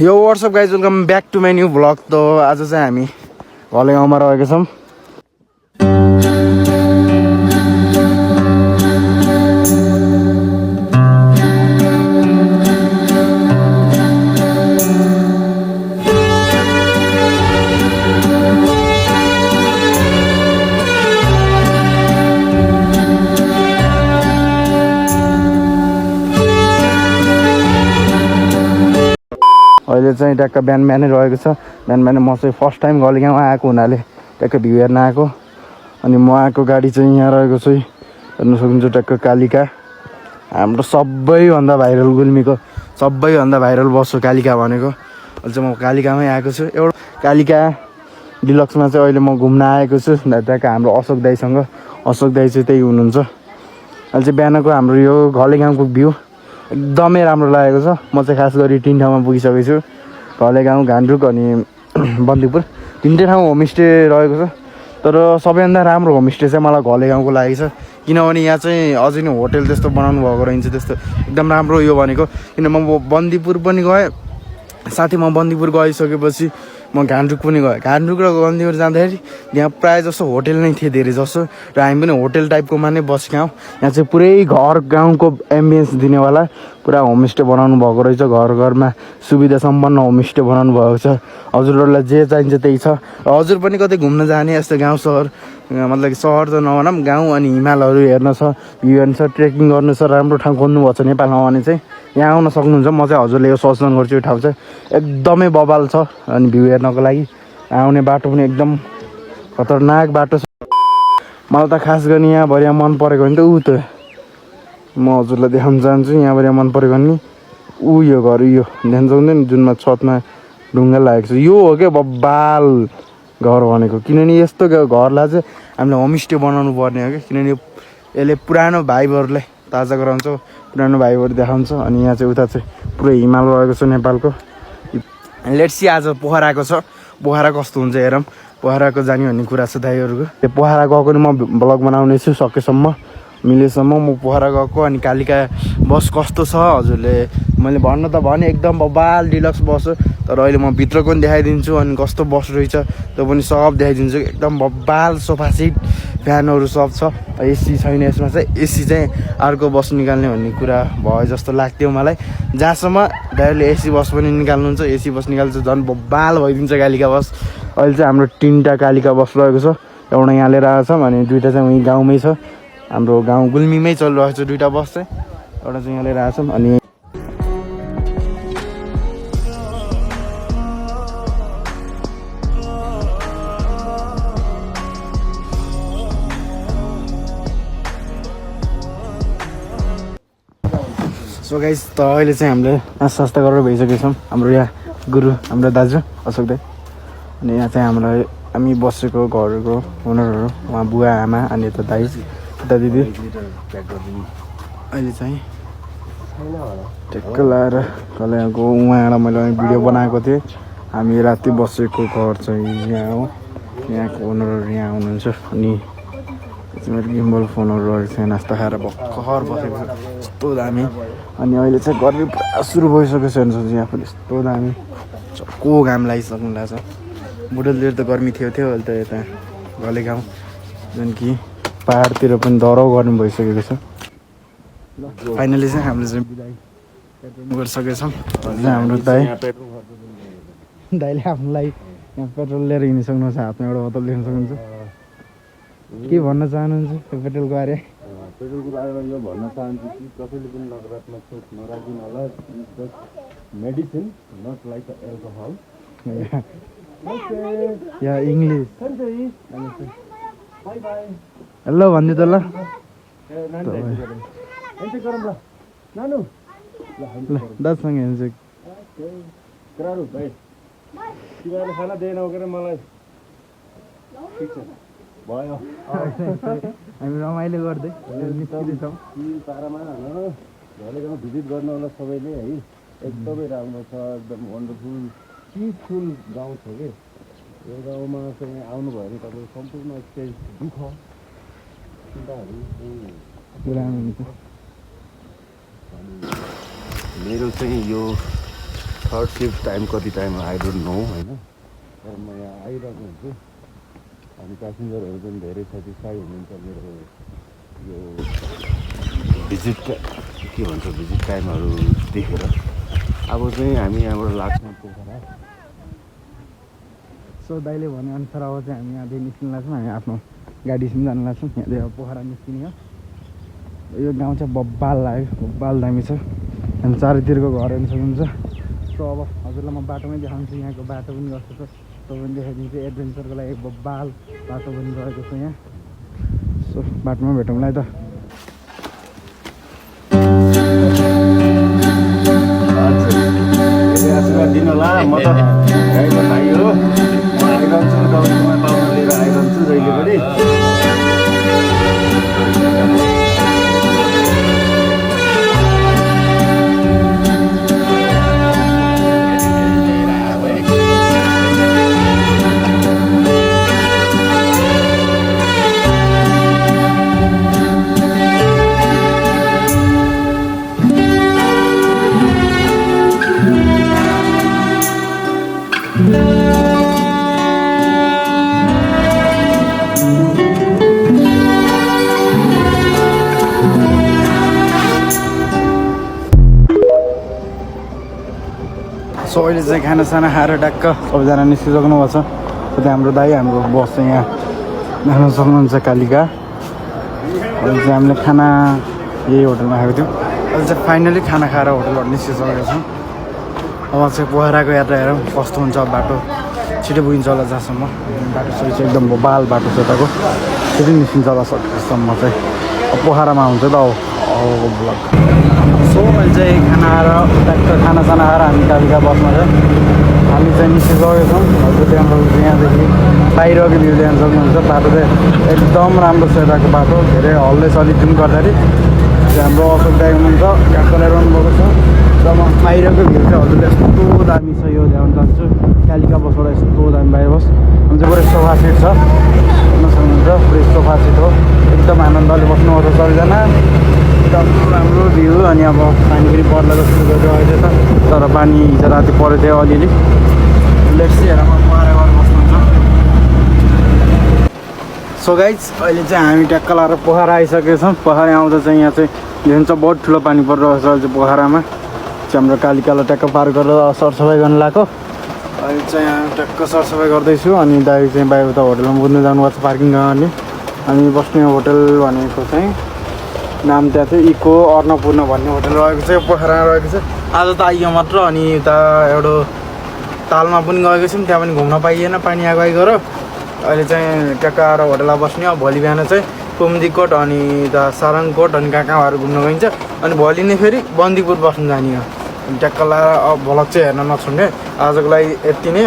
यो what's up guys welcome back to my new vlog. त आज चाहिँ हामी घले गाउँमा रहेको छौँ। अहिले चाहिँ ट्याक्क बिहान बिहानै रहेको छ। बिहान बिहानै म चाहिँ फर्स्ट टाइम घले गाउँ आएको हुनाले ट्याक्क भ्यू हेर्न आएको। अनि म आएको गाडी चाहिँ यहाँ रहेको छु, हेर्न सक्नुहुन्छ ट्याक्क कालिका। हाम्रो सबैभन्दा भाइरल गुल्मीको सबैभन्दा भाइरल बस हो कालिका भनेको। अहिले चाहिँ म कालिकामै आएको छु। एउटा कालिका डिलक्समा चाहिँ अहिले म घुम्न आएको छु ट्याक्क हाम्रो अशोक दाईसँग। अशोक दाई चाहिँ त्यही हुनुहुन्छ। अहिले चाहिँ बिहानको हाम्रो यो घले गाउँको भ्यू एकदमै राम्रो लागेको छ। म चाहिँ खास गरी 3 ठाउँमा पुगिसकेको छु, घले गाउँ, घान्द्रुक अनि बन्दीपुर। 3टै ठाउँ होमस्टे रहेको छ। तर सबैभन्दा राम्रो होमस्टे चाहिँ मलाई घले गाउँको लागेको छ, किनभने यहाँ चाहिँ अझै नै होटेल त्यस्तो बनाउनु भएको रहन्छ। त्यस्तो एकदम राम्रो यो भनेको। किन म बन्दीपुर पनि गएँ, साथै म बन्दीपुर गइसकेपछि म घान्द्रुक पनि गएँ। घान्द्रुक र बन्दीपुर जाँदाखेरि यहाँ प्रायः जसो होटेल नै थिए धेरै जसो, र हामी पनि होटेल टाइपकोमा नै बसेका हौँ। यहाँ चाहिँ पुरै घर गाउँको एम्बियन्स दिनेवाला पुरा होमस्टे बनाउनु भएको रहेछ। घर घरमा सुविधा सम्पन्न होमस्टे बनाउनु भएको छ। हजुरहरूलाई जे चाहिन्छ त्यही छ। र हजुर पनि कतै घुम्न जाने यस्तो गाउँ सहर, मतलब कि सहर त नभनौँ, गाउँ अनि हिमालहरू हेर्न छ, भ्यू हेर्न छ, ट्रेकिङ गर्नु छ, राम्रो ठाउँ खोज्नु भएको छ नेपालमा भने चाहिँ यहाँ आउन सक्नुहुन्छ। म चाहिँ हजुरले यो सजेसन गर्छु। यो ठाउँ चाहिँ एकदमै बबाल छ अनि भ्यू हेर्नको लागि। आउने बाटो पनि एकदम खतरनाक बाटो छ। मलाई त खास गरी यहाँभरि मन परेको भने त ऊ त म हजुरलाई देखाउन चाहन्छु। यहाँभरि मन परेको भने ऊ यो घर, यो ध्यान सक्दैन जुनमा छतमा ढुङ्गा लागेको छ, यो हो क्या बब्बाल घर भनेको। किनभने यस्तो घरलाई चाहिँ हामीले होमस्टे बनाउनु पर्ने हो क्या। किनभने यसले पुरानो भाइबहरूलाई ताजा गराउँछ, पुरानो भाइबहरू देखाउँछ। अनि यहाँ चाहिँ उता चाहिँ पुरै हिमाल रहेको छ नेपालको। लेट्स सी आज पोखराको छ, पोखरा कस्तो हुन्छ हेरौँ। पोखराको जाने भन्ने कुरा छ दाइहरूको। त्यो पोखरा गएको नि म भ्लग बनाउने छु सकेसम्म, मिलेसम्म। म पोखरा गएको अनि कालिका बस कस्तो छ हजुरले मैले भन्न त भने एकदम बबाल डिलक्स बस हो। तर अहिले म भित्रको पनि देखाइदिन्छु अनि कस्तो बस रहेछ त्यो पनि सब देखाइदिन्छु। एकदम बबाल सोफा सिट, फ्यानहरू सब छ। एसी छैन यसमा चाहिँ, एसी चाहिँ अर्को बस निकाल्ने भन्ने कुरा भयो जस्तो लाग्थ्यो मलाई। जहाँसम्म ड्राइभरले एसी बस पनि निकाल्नुहुन्छ, एसी बस निकाल्छ झन् बबाल भइदिन्छ कालिका बस। अहिले चाहिँ हाम्रो 3टा कालिका बस रहेको छ। एउटा यहाँ लिएर आएको छौँ अनि 2टा चाहिँ उहीँ गाउँमै छ, हाम्रो गाउँ गुल्मीमै चलिरहेको छ 2टा बस चाहिँ। एउटा चाहिँ यहाँ लिएर आएको छौँ अनि सो गाइस त अहिले चाहिँ हामीले नास्ता गरेर भइसकेको छौँ। हाम्रो यहाँ गुरु हाम्रो दाजु अशोक दाई, अनि यहाँ चाहिँ हाम्रो हामी बसेको घरको ओनरहरू, उहाँ बुवा आमा अनि यता दाइ यता दिदी। अहिले चाहिँ ठ्याक्क लाएर कल्याणको उहाँबाट मैले भिडियो बनाएको थिएँ। हामी राति बसेको घर चाहिँ यहाँ हो। यहाँको ओनरहरू यहाँ हुनुहुन्छ। अनि मेरो गिम्बल फोनहरू रहेको छ। नास्ता खाएर भर्खर बसेको छ, यस्तो दामी। अनि अहिले चाहिँ गर्मी पुरा सुरु भइसकेको छ हेर्नु सक्छु। यहाँ पनि यस्तो दामी चक्को घाम लागिसक्नु लाग्छ। बुढोलतिर त गर्मी थियो अहिले त यता घले गाउँ जुन कि पाहाडतिर पनि डराउ गर्नु भइसकेको छ। फाइनली चाहिँ हामीले चाहिँ बिदाई गरिसकेको छौँ। हाम्रो दाइले आफ्नोलाई यहाँ पेट्रोल लिएर हिँड्नु सक्नुहुन्छ, हातमा एउटा बोतल लिन सक्नुहुन्छ। के भन्न चाहनुहुन्छ त्यो पेट्रोलको बारे? पेट्रोलको बारेमा यो भन्न चाहन्छु कि कसैले पनि नकारात्मक सोच नराखिदिनु होला। Medicine not like alcohol. या इङ्ग्लिस हेलो भन्दै त ल दाजुसँग हेर्छु। तिमीहरूले खाना दिएन के मलाई भयो। हामी रमाइलो गर्दै निस्किँदैछौँ पारामा घले गाउँ भिजिट गर्नु होला सबैले है। एकदमै राम्रो छ, एकदम वन्डरफुल पिसफुल गाउँ छ कि यो गाउँमा चाहिँ आउनुभयो भने तपाईँ सम्पूर्ण चाहिँ दुःख चिन्ताहरू पुरा हुन्छ। मेरो चाहिँ यो थर्ड सिफ्ट टाइम कति टाइम आई डोन्ट नो होइन, तर म यहाँ आइरहेको हुन्छु अनि प्यासेन्जरहरू पनि धेरै सेटिस्फाई हुनुहुन्छ मेरो यो भिजिट के भन्छ भिजिट टाइमहरू देखेर। अब चाहिँ हामी यहाँबाट लाग्छौँ पोखरा। सो दाइले भनेअनुसार अब चाहिँ हामी यहाँदेखि निस्किनु लाग्छौँ, हामी आफ्नो गाडीसँग जानु लाग्छौँ। यहाँदेखि अब पोखरा निस्किने हो। यो गाउँ चाहिँ बब्बाल लाग्यो, बब्बाल दामी छ, अनि चारैतिरको घर हेर्नु सक्नुहुन्छ। सो अब हजुरलाई म बाटोमै देखाउँछु, यहाँको बाटो पनि कस्तो छ तपाईँ देखाइदिन्छु। एडभेन्चरको लागि बब्बाल बाटो पनि रहेको छ यहाँ। सो बाटोमा भेटौँला है त। आशीर्वाद दिनु होला, म त गाईको भाइ हो, म आइरहन्छु गाउँमा पाउनु लिएर आइरहन्छु जहिले पनि। सो अहिले चाहिँ खानासाना खाएर ट्याक्क सबैजना निस्किसक्नु भएको छ। त्यहाँ हाम्रो दाइ हाम्रो बस चाहिँ यहाँ देख्न सक्नुहुन्छ कालिका। अहिले चाहिँ हामीले खाना यही होटलमा खाएको थियौँ। अहिले चाहिँ फाइनली खाना खाएर होटलबाट निस्किसकेको छौँ। अब चाहिँ पोखराको यात्रा हेरौँ कस्तो हुन्छ बाटो, छिटो पुगिन्छ होला जहाँसम्म। बाटो सबै चाहिँ एकदम बाल बाटो छ यताको, छिटो निस्किन्छ होला सकेसम्म चाहिँ। अब पोखरामा हुन्छ त अब ब्लग। सो अहिले चाहिँ खाना खाएर ट्याक्क खानासाना खाएर हामी कालिका बसमा चाहिँ हामी चाहिँ निस्किसकेको छौँ। हजुरले यहाँदेखि बाहिरको भ्यू देख्न सक्नुहुन्छ। बाटो चाहिँ एकदम राम्रो छ यताको बाटो, धेरै हल्दै चलिदिनु गर्दाखेरि हाम्रो अशोक दाइ हुनुहुन्छ काठ चलाइरहनु भएको छ। र म बाहिरको भ्यू चाहिँ हजुरले यस्तो दामी छ यो देखाउन चाहन्छु। कालिका बसबाट यस्तो दामी बाहिर बस हुन्छ, पुरै सोफा सिट छ हेर्न सक्नुहुन्छ। पुरै सोफा सिट हो, एकदम आनन्दले बस्नुपर्छ सबैजना। एकदम राम्रो भ्यू। अनि अब पानी पनि पर्ला जस्तो गरेर अहिले त, तर पानी हिजो राति परेको थियो अलिअलि। लेट्स सी हेर पोखरा गएर बस्नुहुन्छ। सो गाइज अहिले चाहिँ हामी ट्याक्क लाएर पोखरा आइसकेको छौँ। पोखरा आउँदा चाहिँ यहाँ चाहिँ हेर्नु चाहिँ बहुत ठुलो पानी परिरहेको छ अहिले चाहिँ पोखरामा चाहिँ। हाम्रो कालिकालाई ट्याक्क पार गरेर सरसफाइ गर्न लगाएको। अहिले चाहिँ यहाँ ट्याक्क सरसफाइ गर्दैछु। अनि दाइ चाहिँ बाहिर उता होटलमा बुझ्नु जानुभएको छ पार्किङ गर्ने। अनि बस्ने होटल भनेको चाहिँ नाम त्यहाँ चाहिँ इको अन्नपूर्ण भन्ने होटल रहेको छ, पोखरामा रहेको छ। आज त आइयो मात्र, अनि उता एउटा तालमा पनि गएको छौँ, त्यहाँ पनि घुम्न पाइएन पानी आएको आइगएर। अहिले चाहिँ ट्याक्क आएर होटलमा बस्ने। अब भोलि बिहान चाहिँ कुम्दीकोट अनि उता सारङकोट अनि कहाँ घुम्न गइन्छ। अनि भोलि नै फेरि बन्दीपुर बस्नु जाने हो। ट्याक्क लाएर अब भ्लग चाहिँ हेर्न नछुड्ने। आजको लागि यति नै।